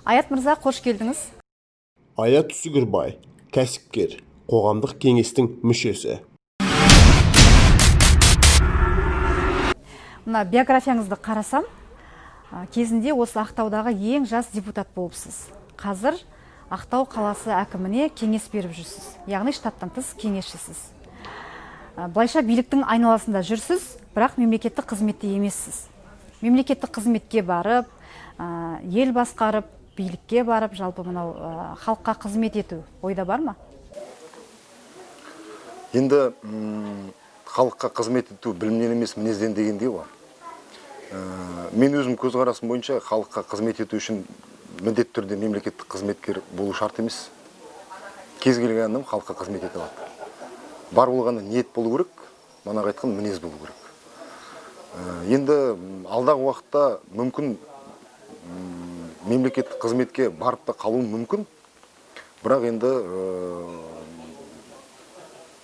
Аят мырза, қош келдіңіз. Аят Сүгірбай, кәсіпкер, қоғамдық кеңестің мүшесі. Мына биографияңызды қарасам, кезінде осы Ақтаудағы ең жас депутат болыпсыз. Қазір Ақтау қаласы әкіміне кеңес беріп жүрсіз, яғни штаттан тыс кеңесшісіз. Былайша биліктің айналасында жүрсіз, бірақ мемлекеттік қызметте емессіз. Мемлекеттік қызметке барып, ел басқарып, билікке барып, жалпы мынау халыққа қызмет ету ойда бар ма? Енді халыққа қызмет ету білімнен емес, мінезден дегендей ғой. Мен өзім көзқарасым бойынша халыққа қызмет ету үшін міндетті түрде мемлекеттік қызметкер болу шарт емес. Кез келген адам халыққа қызмет ете алады. Бар болғаны ниет болу керек, манағы айтқан мінез болу керек. Енді алдағы уақытта мүмкін мемлекеттік қызметке барып та қалуым мүмкін. Бірақ енді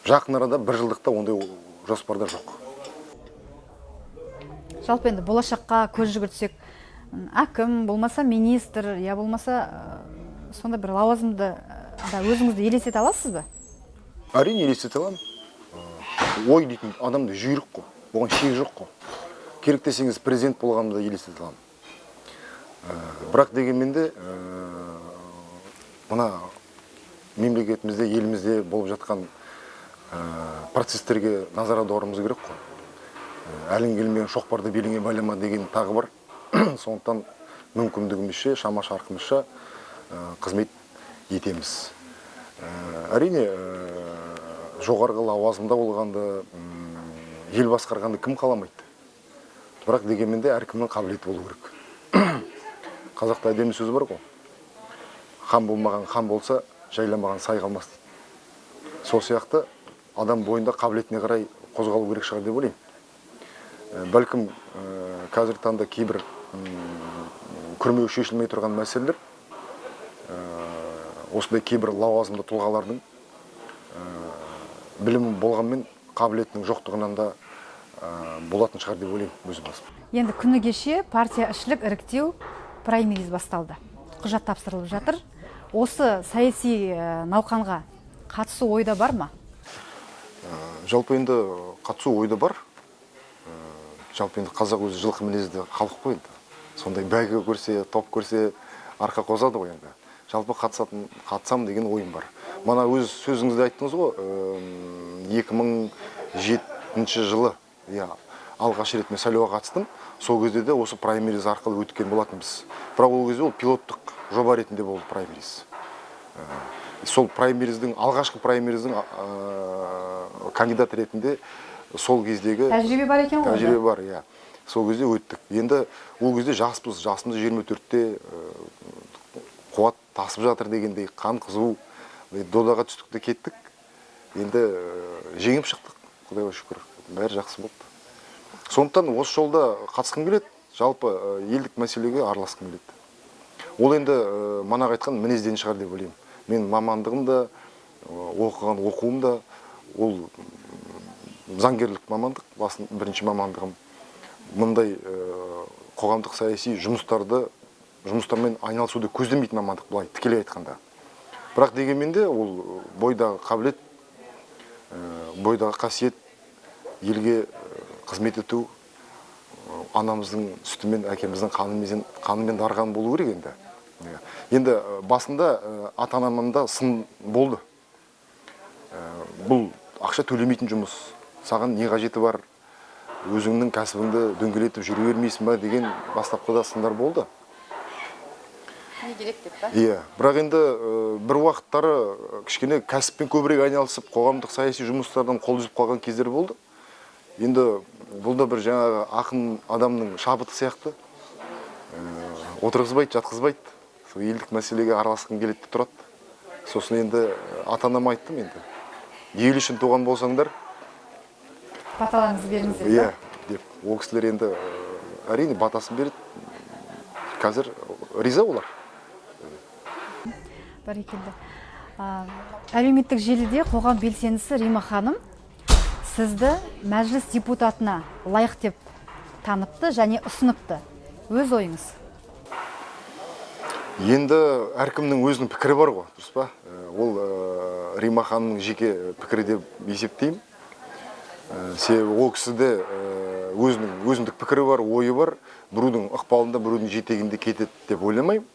жақын арада бір жылдықта ондай жоспарда жоқ. Жалпы енді болашаққа көз жүгіртсек, әкім болмаса министр, я болмаса сондай бір лауазымды да өзіңізді елестете аласыз ба? Әрине елестете аламын. Ой дейтін адамда жүйрік қой, оған шек жоқ қой. Керек десеңіз президент болғанымды да елестете аламын. Бірақ дегенмен де мына мемлекетімізде, елімізде болып жатқан процестерге назар аударуымыз керек қой. Әлің келмеген шоқпарды беліңе байлама деген тағы бар. Сондықтан мүмкіндігімізше, шама шарқымызша қызмет етеміз. Әрине, жоғарғы лауазымда болғанды, ел басқарғанды кім қаламайды? Бірақ дегенмен де әркімнің қабілеті болу керек. Қазақта әдемі сөз бар ғой. Хан болмаған хан болса, жайламаған сай қалмас дейді. Сол сияқты адам бойында қабілетіне қарай қозғалу керек шығар деп ойлаймын. Бәлкім, қазіргі таңда кейбір күрмеуі шешілмей тұрған мәселелер, осындай кейбір лауазымды тұлғалардың білімі болғанмен қабілетінің жоқтығынан да болатын шығар деп ойлаймын өз басым. Енді күні кеше партия ішілік іріктеу праймериз басталды. Құжат тапсырылып жатыр. Осы саяси науқанға қатысу ойда бар ма? Жалпы енді қатысу ойда бар. Жалпы енді қазақ өзі жылқы мінезді халық қой енді. Сондай бәйге көрсе, топ көрсе арқа қозады ғой енді. Жалпы қатысам деген ойым бар. Мана өз сөзіңізде айттыңыз ғой, 2007 жылы, иә, алғаш рет мен сайлауға қатыстым. Сол кезде де осы праймериз арқылы өткен болатынбыз. Бірақ ол кезде ол пилоттық жоба ретінде болды праймериз. Сол праймериздің, алғашқы праймериздің кандидат ретінде сол кездегі тәжірибе бар екен ғой. Тәжірибе бар, иә. Сол кезде өттік. Енді ол кезде жаспыз, жасымыз жиырма төртте, қуат тасып жатыр дегендей, қан қызу, додаға түстік те кеттік. Енді жеңіп шықтық, Құдайға шүкір, бәрі жақсы болды. Сондықтан осы жолда қатысқым келеді, жалпы елдік мәселеге араласқым келеді. Ол енді манағы айтқан мінезден шығар деп ойлаймын. Мен мамандығым да, оқыған оқуым да, ол заңгерлік мамандық, басын бірінші мамандығым. Мұндай қоғамдық саяси жұмыстармен айналысуды көздемейтін мамандық былай тікелей айтқанда. Бірақ дегенмен де ол бойдағы қабілет, бойдағы қасиет, елге қызмет ету, анамыздың сүтімен, әкеміздің қанымен дарыған болу керек енді. Енді басында ата-анамда сын болды. Бұл ақша төлемейтін жұмыс, саған не қажеті бар, өзіңнің кәсібіңді дөңгелетіп жүре бермейсің ба деген бастапқыда сындар болды. Не керек деп па? Иә, бірақ енді бір уақыттары кішкене кәсіппен көбірек айналысып, қоғамдық саяси жұмыстардан қол үзіп қалған кездер болды. Енді бұл да бір жаңағы ақын адамның шабыты сияқты. Отырғызбайды, жатқызбайды. Сол елдік мәселеге араласқым келеді деп тұрады. Сосын енді ата-анама айттым енді. Ел үшін туған болсаңдар, баталарыңызды беріңіздер, Иә, ба? деп. Ол кісілер енді әрине батасын береді. Қазір риза олар. Бәрекелді. Әлеуметтік желіде қоғам белсендісі Рима ханым сізді мәжіліс депутатына лайық деп таныпты және ұсыныпты. Өз ойыңыз? Енді әркімнің өзінің пікірі бар ғой, дұрыс па? Ол Рима ханымның жеке пікірі деп есептеймін. Себебі ол кісіде өзінің өзіндік пікірі бар, ойы бар, біреудің ықпалында, біреудің жетегінде кетеді деп ойламаймын.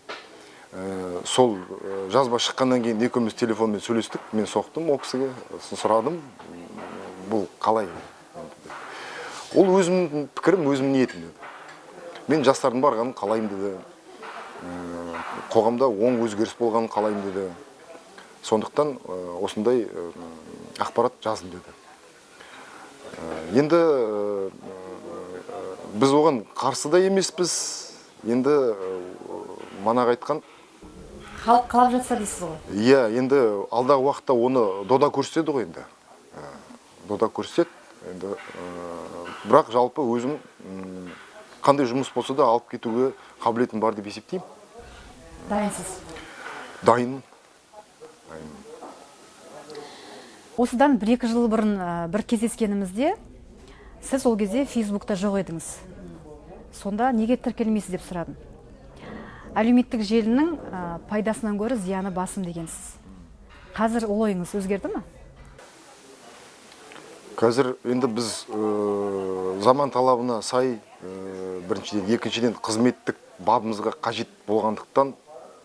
Сол жазба шыққаннан кейін екеуміз телефонмен сөйлестік, мен соқтым ол кісіге, сосын сұрадым, бұл қалай? Ол өзімнің пікірім, өзімнің ниетім деді. Мен жастардың барғанын қалаймын деді. Қоғамда оң өзгеріс болғанын қалаймын деді. Сондықтан осындай ақпарат жаздым деді. Енді біз оған қарсы да емеспіз. Енді манағы айтқан халық қалап жатса дейсіз ғой. Иә, енді алдағы уақытта оны дода көрсетеді ғой енді. Дода көрсетеді. Енді бірақ жалпы өзім қандай жұмыс болса да алып кетуге қабілетім бар деп есептеймін. Дайынсыз? Дайынмын. Осыдан 1-2 жыл бұрын бір кездескенімізде сіз ол кезде Фейсбукта жоқ едіңіз. Сонда неге тіркелмейсіз деп сұрадым. Әлеуметтік желінің пайдасынан гөрі зияны басым дегенсіз. Қазір ол ойыңыз өзгерді ме? Қазір енді біз заман талабына сай, біріншіден, екіншіден қызметтік бабымызға қажет болғандықтан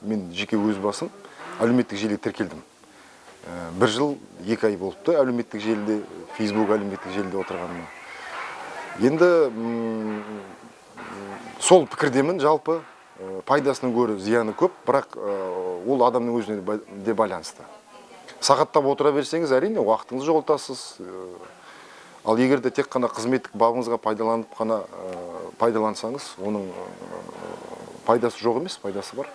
мен жеке өз басым әлеуметтік желіге тіркелдім. 1 жыл 2 ай болыпты әлеуметтік желіде, Facebook әлеуметтік желіде отырғаныма. Енді сол пікірдемін жалпы, пайдасынан гөрі зияны көп, бірақ ол адамның өзіне де байланысты. Сағаттап отыра берсеңіз, әрине уақытыңызды жоғалтасыз. Ал егер де тек қана қызметтік бабыңызға пайдаланып қана пайдалансаңыз, оның пайдасы жоқ емес, пайдасы бар.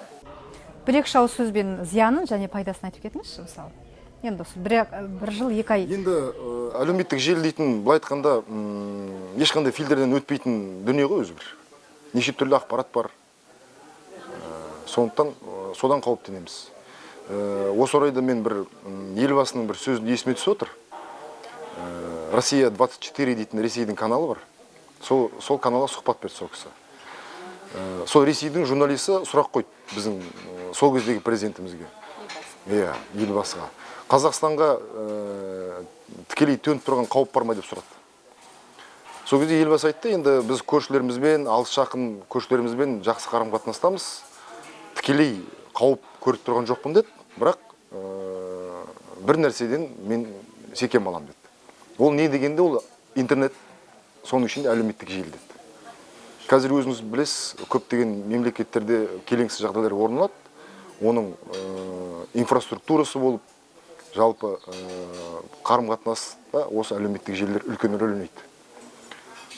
Бір-екі ауыз сөзбен зиянын және пайдасын айтып кетіңізші, мысалы. Енді осы 1 жыл 2 ай. Енді әлеуметтік желі дейтін, былай айтқанда, ешқандай фильтрден өтпейтін дүние ғой өзі бір. Неше түрлі ақпарат бар. Сондықтан содан қауіптенеміз. Осы орайда мен бір Елбасының бір сөзін есіме түсіп отыр. Россия 24 дейтін Ресейдің каналы бар. Сол каналға сұхбат берді сол кісі. Сол Ресейдің журналисі сұрақ қойды біздің сол кездегі президентімізге. Иә, Елбасыға. Қазақстанға тікелей төніп тұрған қауіп бар ма деп сұрады. Сол кезде Елбасы айтты, енді біз көршілерімізбен, алыс жақын көршілерімізбен жақсы қарым-қатынастамыз. Тікелей қауіп көріп тұрған жоқпын деді, бірақ бір нәрседен мен секем аламын деді. Ол не дегенде, ол интернет, соның ішінде әлеуметтік желі деді. Қазір өзіңіз білесіз, көптеген мемлекеттерде келеңсіз жағдайлар орын алады. Оның инфраструктурасы болып, жалпы қарым-қатынаста осы әлеуметтік желілер үлкен рөл ойнайды.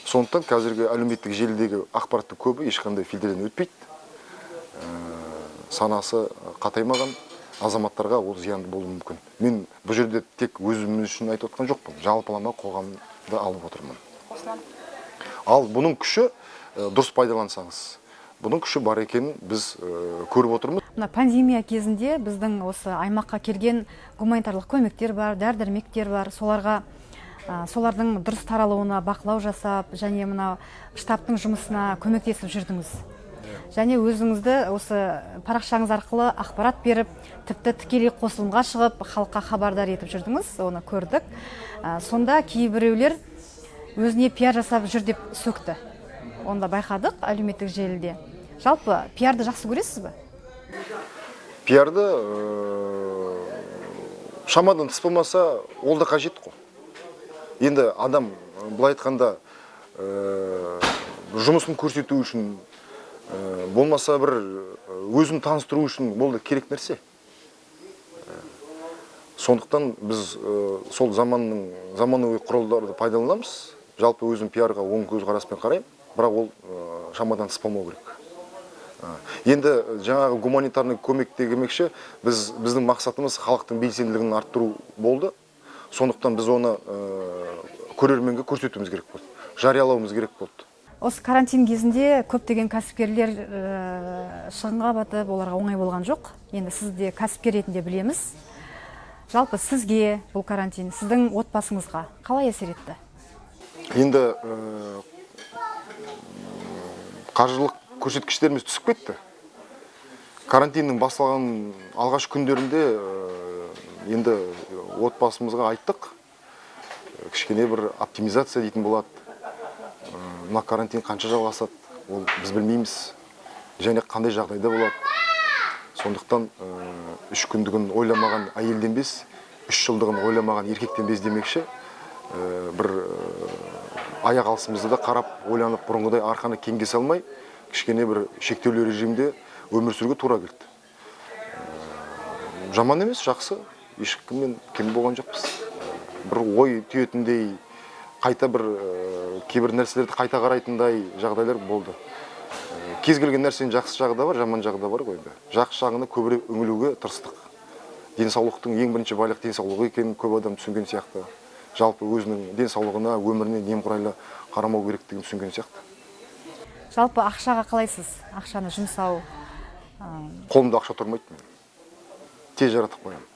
Сондықтан қазіргі әлеуметтік желідегі ақпараттың көбі ешқандай фильтрден өтпейді. Санасы қатаймаған азаматтарға ол зиянды болуы мүмкін. Мен бұл жерде тек өзім үшін айтып отқан жоқпын, жалпылама қоғамды алып отырмын. Ал бұның күші дұрыс пайдалансаңыз, бұның күші бар екенін біз көріп отырмыз. Мына пандемия кезінде біздің осы аймаққа келген гуманитарлық көмектер бар, дәрі-дәрмектер бар, солардың дұрыс таралуына бақылау жасап, және мына штабтың жұмысына көмектесіп жүрдіңіз. Және өзіңізді осы парақшаңыз арқылы ақпарат беріп, тіпті тікелей қосылымға шығып, халыққа хабардар етіп жүрдіңіз, оны көрдік. Сонда кейбіреулер өзіне пиар жасап жүр деп сөкті. Оны да байқадық әлеуметтік желіде. Жалпы пиарды жақсы көресіз бе? Пиарды шамадан тыс болмаса, ол да қажет қой. Енді адам, былай айтқанда, жұмысын көрсету үшін, болмаса бір өзін таныстыру үшін ол да керек нәрсе. Сондықтан біз сол заманауи құралдарды пайдаланамыз. Жалпы өзім пиарға оң көзқараспен қараймын, бірақ ол шамадан тыс болмау керек. Енді жаңағы гуманитарный көмек демекші, біздің мақсатымыз халықтың белсенділігін арттыру болды. Сондықтан біз оны көрерменге көрсетуіміз керек болды, жариялауымыз керек болды. Осы карантин кезінде көптеген кәсіпкерлер шығынға батып, оларға оңай болған жоқ. Енді сіз де кәсіпкер ретінде білеміз. Жалпы сізге бұл карантин, сіздің отбасыңызға қалай әсер етті? Енді қаржылық көрсеткіштеріміз түсіп кетті. Карантиннің басталған алғашқы күндерінде енді отбасымызға айттық. Кішкене бір оптимизация дейтін болады. Мына карантин қанша жалғасады, ол біз білмейміз. Және қандай жағдайда болады. Сондықтан 3 күндігін ойламаған әйелден без, 3 жылдығын ойламаған еркектен без демекші, бір аяқ алысымызды да қарап, ойланып, бұрынғыдай арқаны кеңге салмай, кішкене бір шектеулі режимде өмір сүруге тура келді. Жаман емес, жақсы, ешкімнен кем болған жоқпыз. Бір ой түйетіндей, қайта бір кейбір нәрселерді қайта қарайтындай жағдайлар болды. Кез келген нәрсенің жақсы жағы да бар, жаман жағы да бар ғой енді. Жақсы жағына көбірек үңілуге тырыстық. Денсаулықтың ең бірінші байлық денсаулығы екенін көп адам түсінген сияқты. Жалпы өзінің денсаулығына, өміріне немқұрайлы қарамау керектігін түсінген сияқты. Жалпы ақшаға қалайсыз? Ақшаны жұмсау? Қолымда ақша тұрмайды менің. Тез жаратып қоямын.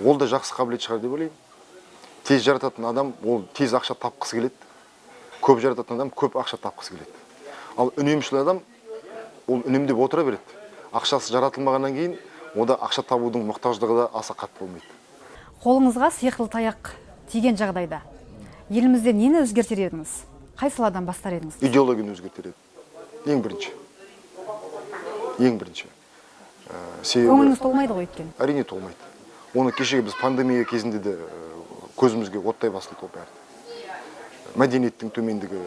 Ол да жақсы қабілет шығар деп ойлаймын. Тез жарататын адам, ол тез ақша тапқысы келеді. Көп жарататын адам көп ақша тапқысы келеді. Ал үнемшіл адам, ол үнемдеп отыра береді. Ақшасы жаратылмағаннан кейін, онда ақша табудың мұқтаждығы да аса қатты болмайды. Қолыңызға сиқырлы таяқ тиген жағдайда елімізде нені өзгертер едіңіз? Қай саладан бастар едіңіз? Идеологияны өзгертер едім. Ең бірінші. Ең бірінші. Көңіліңіз толмайды ғой өйткені? Әрине толмайды. Оны кешегі біз пандемия кезінде де көзімізге оттай басылды ол бәрі. Мәдениеттің төмендігі,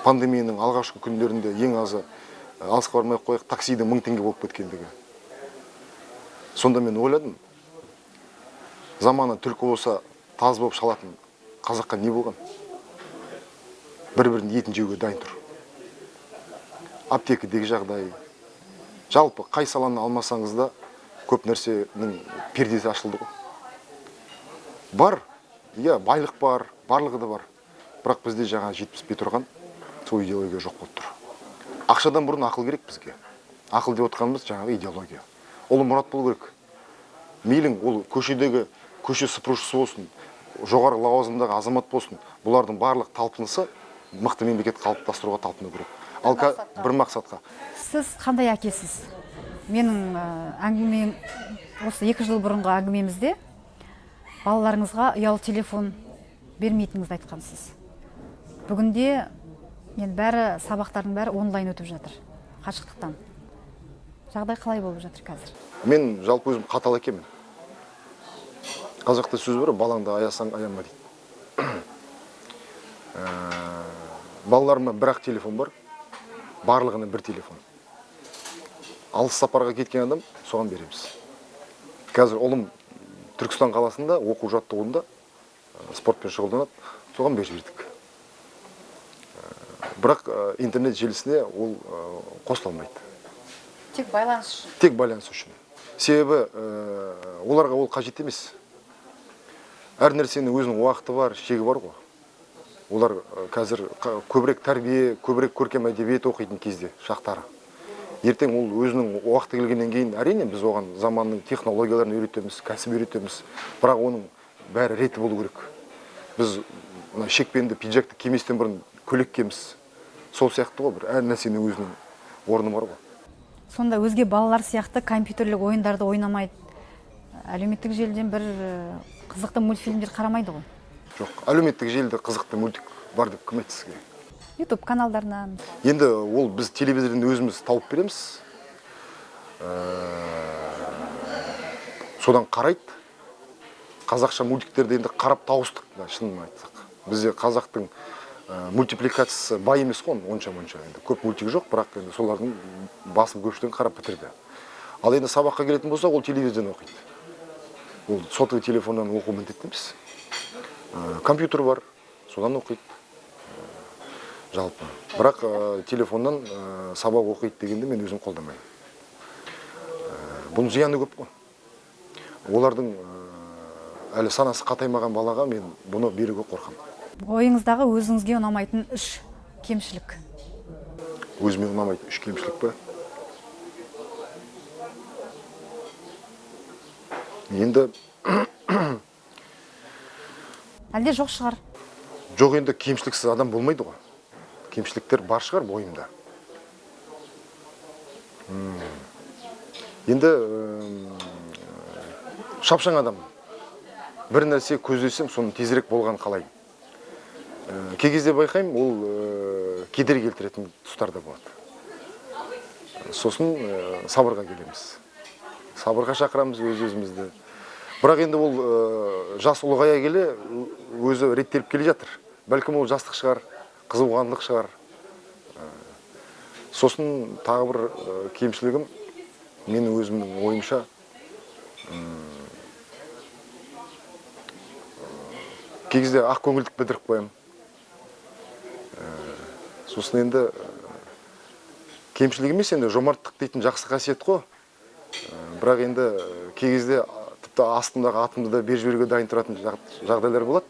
пандемияның алғашқы күндерінде ең азы алысқа бармай қояйық, таксидің 1000 теңге болып кеткендігі. Сонда мен ойладым, заманы түлкі болса таз болып шалатын қазаққа не болған? Бір-бірінің етін жеуге дайын тұр. Аптекадегі жағдай, жалпы қай саланы алмасаңыз да көп нәрсенің пердесі ашылды ғой. Бар, иә, байлық бар, барлығы да бар. Бірақ бізде жаңа жетіспей тұрған сол идеология жоқ болып тұр. Ақшадан бұрын ақыл керек бізге. Ақыл деп отырғанымыз жаңағы идеология. Ол мұрат болу керек. Мейлің ол көшедегі көше сыпырушысы болсын, жоғары лауазымдағы азамат болсын, бұлардың барлық талпынысы мықты мемлекет қалыптастыруға талпыну керек. Ал бір мақсатқа. Сіз қандай әкесіз? Менің әңгімем осы 2 жыл бұрынғы әңгімемізде балаларыңызға ұялы телефон бермейтініңізді айтқансыз. Бүгінде енді бәрі сабақтардың бәрі онлайн өтіп жатыр, қашықтықтан. Жағдай қалай болып жатыр қазір? Мен жалпы өзім қатал әкемін. Қазақта сөз бар, балаңды аясаң аяма дейді. Балаларыма бір-ақ телефон бар, барлығына бір телефон. Алыс сапарға кеткен адам соған береміз. Қазір ұлым Түркістан қаласында оқу жаттығуында спортпен шұғылданады, соған беріп жібердік. Бірақ интернет желісіне ол қосыла алмайды. Тек байланыс үшін. Тек байланыс үшін. Себебі оларға ол қажет емес. Әр нәрсенің өзінің уақыты бар, шегі бар ғой. Олар қазір көбірек тәрбие, көбірек көркем әдебиет оқитын кезде шақтары. Ертең ол өзінің уақыты келгеннен кейін әрине біз оған заманның технологияларын үйретеміз, кәсіп үйретеміз. Бірақ оның бәрі реті болу керек. Біз мына шекпенді, пиджакты киместен бұрын көйлек киеміз. Сол сияқты ғой, бір әр нәрсенің өзінің орны бар ғой. Сонда өзге балалар сияқты компьютерлік ойындарды ойнамайды, әлеуметтік желіден бір қызықты мультфильмдер қарамайды ғой? Жоқ, әлеуметтік желіде қызықты мультик бар деп кім айтты сізге? YouTube каналдарынан. Енді ол біз телевизордан өзіміз тауып береміз. Содан қарайды. Қазақша мультиктерді енді қарап тауыстық, шынын айтсақ. Бізде қазақтың мультипликациясы бай емес қой, онша-монша. Енді көп мультик жоқ, бірақ енді солардың басым көпшілігін қарап бітірді. Ал енді сабаққа келетін болса, ол телевизордан оқиды. Ол сотовый телефоннан оқу міндетті емес. Компьютер бар, содан оқиды. Жалпы. Бірақ телефоннан сабақ оқиды дегенді мен өзім қолдамаймын. Бұның зияны көп қой. Олардың әлі санасы қатаймаған балаға мен бұны беруге қорқамын. Ойыңыздағы өзіңізге ұнамайтын 3 кемшілік. Өзіме ұнамайтын 3 кемшілік пе? Енді әлде жоқ шығар? Жоқ, енді кемшіліксіз адам болмайды ғой. Кемшіліктер бар шығар бойымда. Енді шапшаң адам. Бір нәрсе көздесем, соның тезірек болғанын қалаймын. Кей кезде байқаймын, ол кедергі келтіретін тұстар да болады. Сосын сабырға келеміз. Сабырға шақырамыз өз-өзімізді. Бірақ енді ол жас ұлғая келе өзі реттеліп келе жатыр. Бәлкім ол жастық шығар, қызуқандылық шығар. Сосын тағы бір кемшілігім, менің өзімнің ойымша, кей кезде ақ көңілдік білдіріп қоямын. Сосын енді кемшілік емес, енді жомарттық дейтін жақсы қасиет қой. Бірақ енді кей кезде тіпті астымдағы атымды да беріп жіберуге дайын тұратын жағдайлар болады.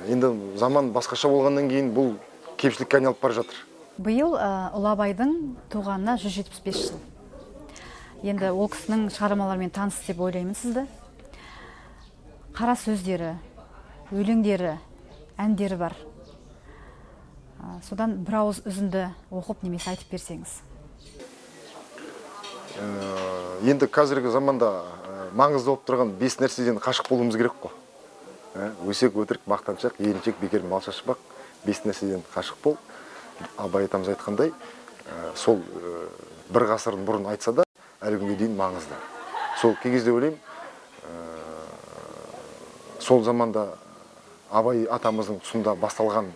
Енді заман басқаша болғаннан кейін бұл кемшілікке айналып бара жатыр. Биыл Ұлы Абайдың туғанына 175 жыл. Енді ол кісінің шығармаларымен таныс деп ойлаймын сізді. Қара сөздері, өлеңдері, әндері бар. Содан бір ауыз үзінді оқып немесе айтып берсеңіз. Енді қазіргі заманда маңызды болып тұрған 5 нәрседен қашық болуымыз керек қой. Өсек, өтірік, мақтаншақ, еріншек, бекер мал шашпақ, 5 нәрседен қашық бол. Абай атамыз айтқандай, сол бір ғасыр бұрын айтса да, әлі күнге дейін маңызды. Сол кей кезде ойлаймын, сол заманда Абай атамыздың тұсында басталған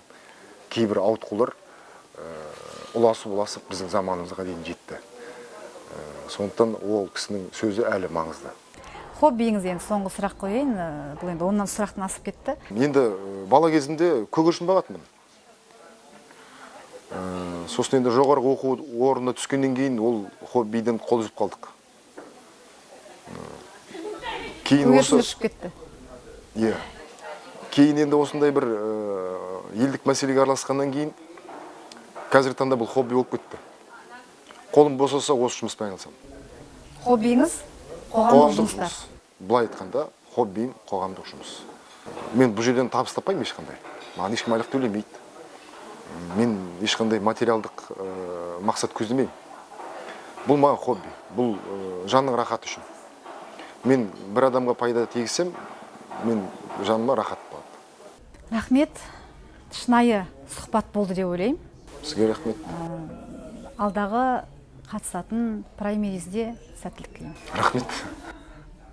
кейбір ауытқулар ұласып-ұласып біздің заманымызға дейін жетті. Сондықтан ол кісінің сөзі әлі маңызды. Хоббиіңіз енді соңғы сұрақ қояйын, бұл енді оннан сұрақтан асып кетті. Енді бала кезімде көгершін бағатынмын. Сосын енді жоғарғы оқу орнына түскеннен кейін ол хоббиден қол үзіп қалдық. Кейін осы ұшып кетті. Иә. Кейін енді осындай бір елдік мәселеге араласқаннан кейін қазіргі таңда бұл хобби болып кетті. Қолым босаса осы жұмыспен айналысамын. Хоббиіңіз қоғамдық жұмыстар. Былай айтқанда, хоббиім қоғамдық жұмыс. Мен бұл жерден табыс таппаймын ешқандай. Маған ешкім айлық төлемейді. Мен ешқандай материалдық мақсат көздемеймін. Бұл маған хобби, бұл жанның рахаты үшін. Мен бір адамға пайда тигізсем, мен жаныма рахат болады. Рахмет, шынайы сұхбат болды деп ойлаймын. Сізге рахмет. Алдағы қатысатын праймеризде сәттілік тілеймін. Рахмет.